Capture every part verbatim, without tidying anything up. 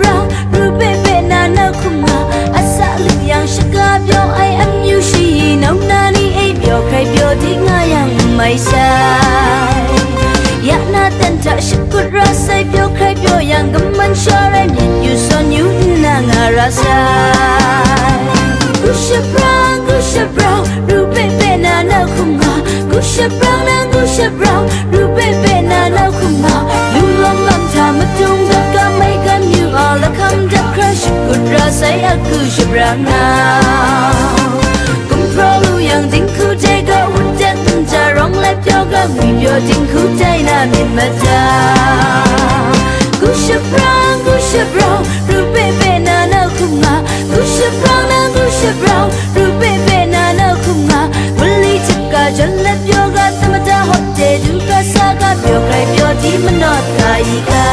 Rau, ru pe pe na na hkum nga, a sa lu yang shaka pyaw ai amyu shayi nau na ni e pyaw hkrai pyaw di nga yang n mai sai. Ya na tan hta shakut ra sai, pyaw hkrai pyaw yang kaman sha rai myit yu sawn yu nna nga ra sai. Gu shabrang, gu shabrang, ru pe pe na na hkum nga, gu shabrang na gu shabrang, ru pe pe na na hkum nga, lu lawm lam hta madung dat ga mai gan yu a, lahkam dap hkra shakut ra sai a gu shabrang na. Gumhpraw lu yang dinghku de ga wut dat nja rawng let pyaw ga ngwi pyaw dinghku tai na myit mada. Gu shabrang, gu shabrang, ru pe pe na na hkum nga, gu shabrang na gu shabrang, ru pe pe na na hkum nga, wunli hte ga jan let pyaw ga, tamada hawt de du ga sa ga, pyaw hkrai pyaw di manawt ga i ga.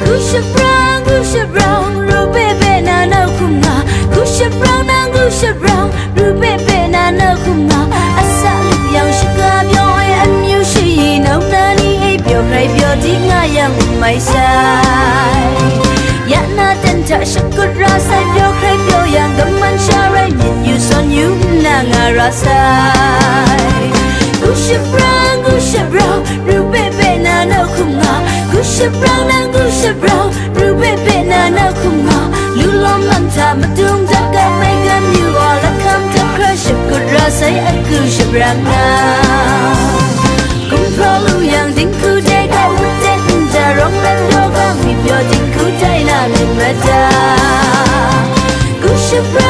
Gu shabrang, gu shabrang, ru pe pe na na hkum nga, gu shabrang na gu shabrang, ru pe pe na na hkum nga, a sa lu yang shaka pyaw ai amyu shayi nau na ni e pyaw hkrai pyaw di nga yang n mai sai. Ya na tan hta shakut ra sai, pyaw hkrai pyaw yang kaman sha rai myit yu sawn yu nna nga ra sai. Gu shabrang, gu shabrang, ru pe pe na na hkum nga, gu shabrang na gu shabrang, ru pe pe na na hkum nga, lu lawm lam hta madung dat ga mai gan yu a, lahkam dap hkra shakut ra sai a gu shabrang na. Gumhpraw lu yang dinghku de ga wut de nja rawng let pyaw ga ngwi pyaw dinghku tai na myit mada. Gu shabrang